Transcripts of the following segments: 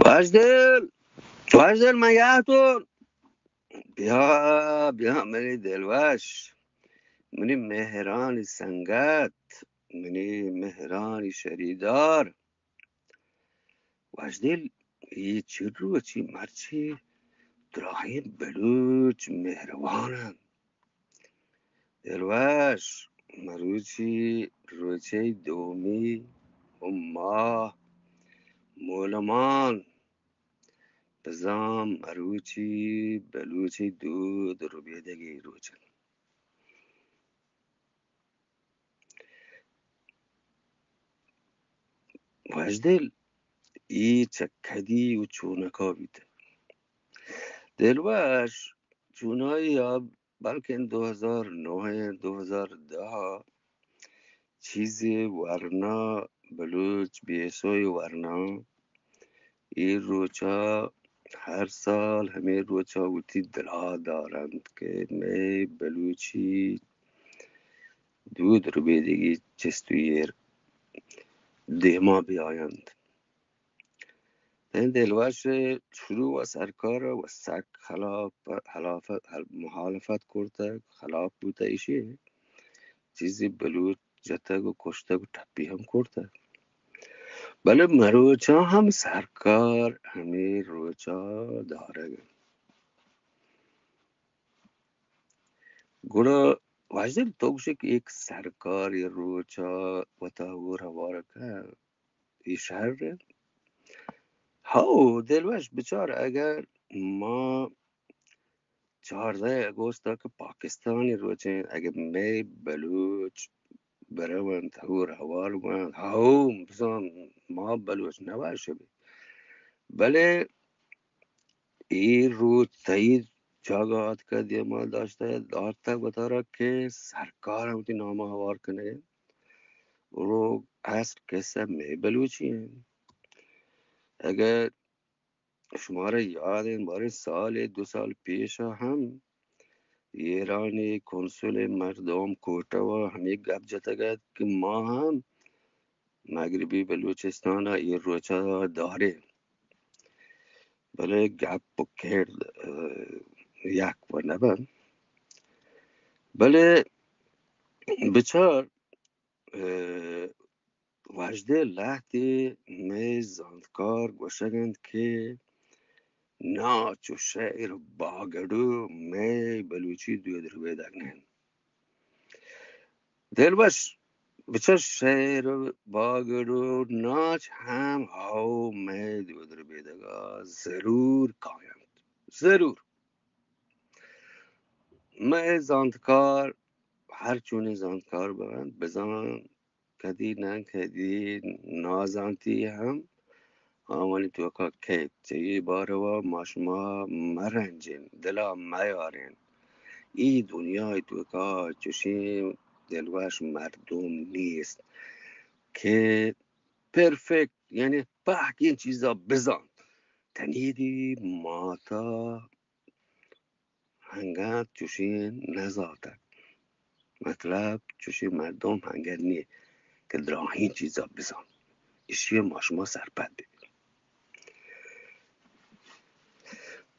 واجدل، واجدل، من یاتون. بیا، بیا، منی دلوش، منی مهرانی سنگت، منی مهرانی شریدار. واجدل، اے چه روچی مرچی دراہیں بلوچ مهروان انت. دلوش، مروچی روچی دومی و ماه مولمان، بزاں مروچی بلوچی دود ربیدگی روچ انت. واجدل، اے چہ کدی و چونکا بیت؟ دلوش، چونائی ءَ بلکن دو ہزار نو ءَ، دو ہزار دہ ءَ چیزے ورنا، بلوچ بی ایس او ءِ ورنا، اے روچا ہر سال ہمے روچا وتی دلا دارنت کہ مئے بلوچی دود ربیدگی چست و ایر دیما بیاینت. تئیں دلوش، شروع ءَ سرکار ءَ و سک خلاف، خلاف، مخالفت کرتگ، خلاف بوتگ، ایشی چیزی بلوچ جتگ و کشتگ و ٹپی ہم کرتگ. بلے مروچاں ہم سرکار ہمے روچا دارگ انت. گڑا واجدل، تو گوشے کہ یک سرکار ءِ روچا وتا ہور ہوار کن، اے شر انت؟ ہو، دلوش، بچار، اگر ما چاردہ اگست ءَ کہ پاکستانی روچ انت، اگہ مئے بلوچ برونت، ہور ہوار بنت، ہو، بزاں ما بلوچ نہ وش بیں. بلے اے روچ تئی جاگہ آتکہ، دیما داشتہ، دارتگ وتارا کہ سرکار وتی نام ءَ ہوار کنگ ءَ. و اصل قصہ مئے بلوچی انت. اگر شمارا یاد انت، باریں سالے دو سال پیش ءَ ہم ایرانی کنسل ءِ مردم کوئٹہ ءَ ہمے گپ جتگ ات کہ ما ہم مغربی بلوچستان ءَ اے روچ ءَ داریں، بلے گپ و کرد، ءَ، یک وَ نہ بنت. بلے بچار، ءَ، واجدل، لہتے مئے زانتکار گوشگ انت کہ ناچ و شعر و باگڑو مئے بلوچی دود ربیدگ نہ انت. دلوش، بچار، شعر و باگڑو ناچ ہم ہاو مئے دود ربیدگا ضرور کاینت. ضرور. مئے زانتکار، ہر چونیں زانتکار بنت، بزاں کدی نہ کدی نازانتی ہم آوانی توکا کیت. چہ اے باروا ما شما مرنجین، دلا میارین. اے دنیای توکا چشیں دلوش مردم نیست کہ پرفیکٹ، یعنی پہکیں چیزا بزانت. تنیدی ماتا ہنگت چشیں نزاتگ. مطلب، چشیں مردم ہنگت نیست کہ دراہیں چیزا بزانت. اشی ما شما سرپد ببین.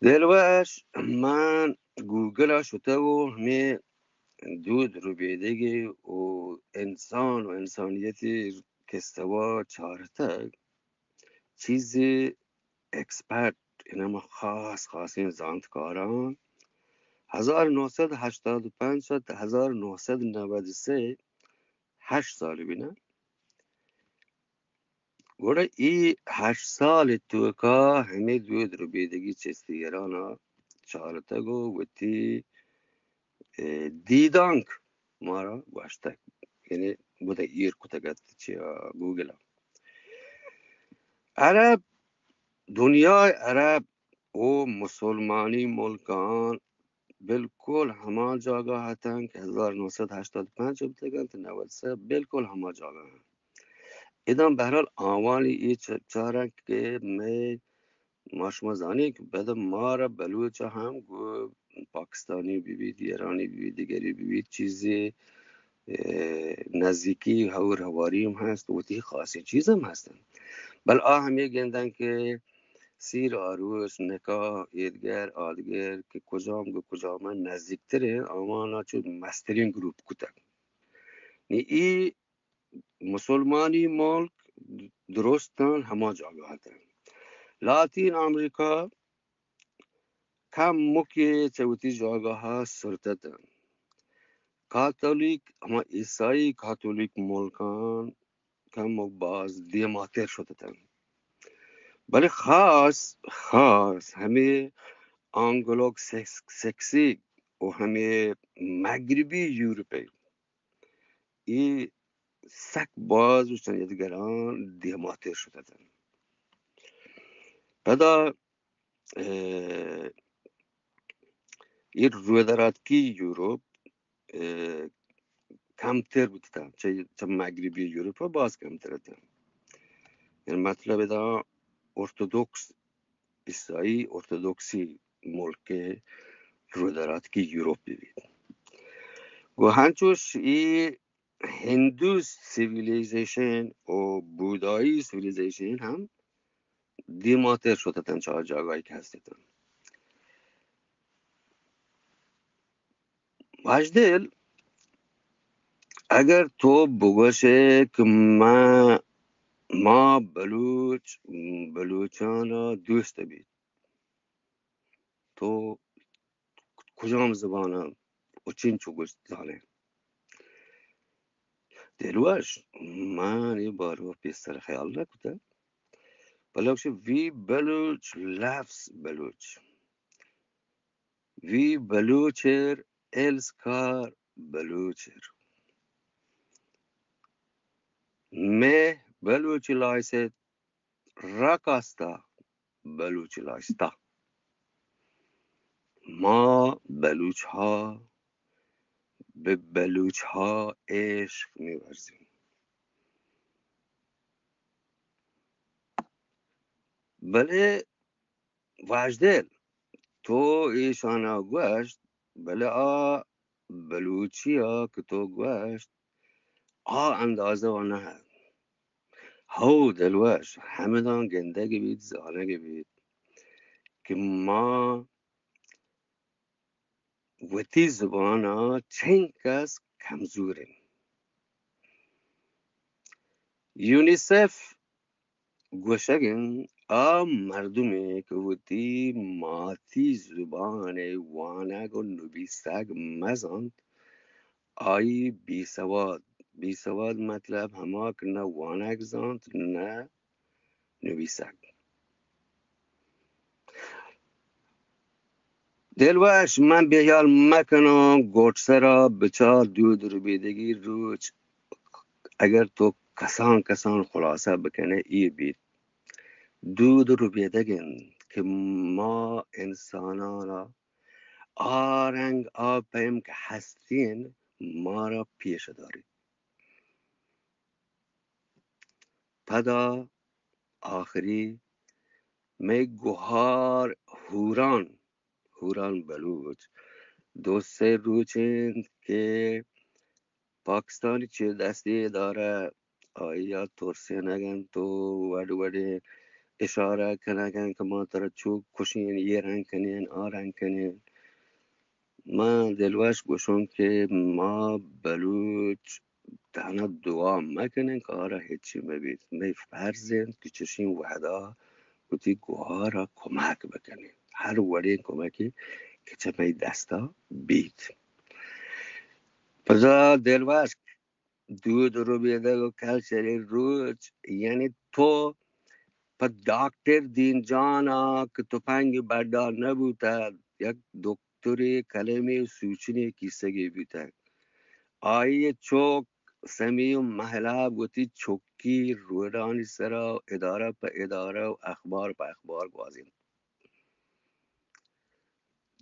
دلوش، من گوگل ءَ شتگ و ہمے دود ربیدگی و انسان و انسانیتی قصہ وا چارتگ. چیزے ایکسپرٹ، یعنی ہما خاص خاصیں زانتکاراں، ہزار نو سد ہشتاد و پنچ تا ہزار نو سد نود و سے، ہشت سال بینا. گڑا ای ہشت سال توکا ہمے دود ربیدگی چست و ایرانا چارتگ و وتی، ءَ، دیدانک مارا گوشتگ، یعنی بوتگ ایر کتگ ات چہ گوگل ءَ. عرب، دنیای عرب و مسلمانی ملکان بالکل ہما جاگہ اتنت کہ ہزار نو سد ہشتاد پنچ بوتگ انت، نود سد بالکل ہما جاگہ انت. ادا بہرحال آوانی اے چ-، چارگ کہ مئے، ما شما زانیں کہ پدا مارا بلوچ ہم گوں پاکستانی بہ بیت، ایرانی بہ بیت، دیگری بہ بیت، چیزے، ءَ، نزیکی ہور ہواری ہم ہست، وتی خاصیں چیز ہم ہستن. بل آ ہمے گندن کہ سیر آروس، نکاح، ایدگر، آدگر کہ کجام گو کجام نزدیکتر انت، آوانا چو مسترین گروپ کتگ۔ نی ای مسلمانی ملک درستاں ہما جاگہ اتنت۔ لاتین امریکہ کم مکے چہ وتی جاگہ ءَ سرتتنت۔ کاتولیک، ہما عیسائی کاتولیک ملکان کم و باز دیماتر شتتنت۔ بلے خاص، خاص ہمے آنگلو سیکس-، سیکسی و ہمے مغربی یورپی ای سک باز و چہ یدگران دیماتر شتتنت۔ پدا، اه، اے رویداراتکی یورپ، اه، کمتر بوتتنت، چہ، چہ مغربی یورپ باز کمتر اتنت۔ یعنی مطلب ادا ارتدوکس عیسائی ارتدوکسی ملک رویداراتکی یورپ بہ بیت۔ گو ہنچوش ای ہندو سیویلیزیشن و بودایی سیویلیزیشن ہم دیماتر شتتنت چہ آ جاگائی کہ ہستتنت۔ واجدل، اگر تو بگوشے کہ ما، ما بلوچ، بلوچانا دوست بیت، تو کجام زبان ءَ و چنچو گوشت زانئے؟ دلوش، من اے بارو ءَ پیسر خیال نہ کتگ، بلے گوشت، وی بلوچ لفظ بلوچ، وی بلوچر الس کار بلوچر، مہ بلوچ لایست راکاستا بلوچ لاشتا۔ ما بلوچ ها، به بلوچ ها عشق می‌ورزیم۔ بلے واجدل، تو ایشانا گوشت، بلے آ بلوچی ءَ کہ تو گوشت، آ اندازہ ءَ نہ ات۔ ہو دلوش، ہمداں گندگ بیت، زانگ بیت کہ ما وتی زبان ءَ چنکس کمزور ایں۔ یونیسف گوشگ انت، آ مردمے کہ وتی ماتی زبان ءِ وانگ و نبیسگ مزانت، آئی بے سواد، بے سواد مطلب ہما کہ نہ وانگ زانت، نہ نبیسگ۔ دلوش، من بے ہیال مکناں، گوٹسرا بچار دود ربیدگی روچ، اگر تو کسان کسان خلاصہ بکنے، اے بیت۔ دود ربیدگ انت کہ ما انسانانا آ رنگ آ پیم کہ ہستین مارا پیش داریت۔ پدا آخری مئے گہار ہوران، ہوران بلوچ، دو سے روچ انت کہ پاکستانی چیردستی ادارہ آئی ءَ ترسینگ انت و وڑ وڑیں اشارہ کنگ انت کہ ما ترا چو کشین، یہ رنگ کنین، آ رنگ کنین۔ من دلوش گوشوں کہ ما بلوچ تہنا دعا مکنیں کہ آرا ہچی مبیت۔ مئے فرض انت کہ چشیں وہدا وتی گہارا کمک بکنیں، ہر وڑیں کمکے کہ چہ مئے دستا بیت۔ پدا دلوش، دود ربیدگ و کلچرے روچ، یعنی تو پہ ڈاکٹر دین جان ءَ کہ تپنگ بڈا نہ بوتگ، یک دکترے کلمے سوچنے کیسگے بوتگ۔ آئی ءِ چک سمیع و مہلب وتی چکی روڈانی سرا ادارہ پہ ادارہ و اخبار پہ اخبار گوازینت۔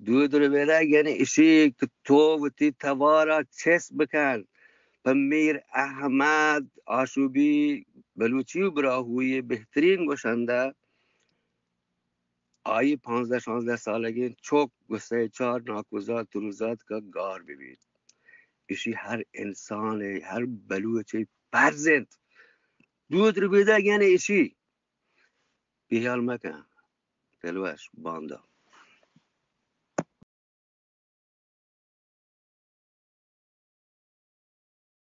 دود ربیدگ یعنی اشی کہ تو وتی توارا چست بکن، پہ میر احمد آشوبی، بلوچی و براہوئی بہترین گوشندہ، آئی پانزدہ شانزدہ سالگیں چک گسئے چار ناکوزات تروزات کا گار ببیت۔ اشی ہر انسان، ہر بلوچے فرض انت۔ دود ربیدگ یعنی اشی۔ بے ہیال مکن۔ دلوش، باندا۔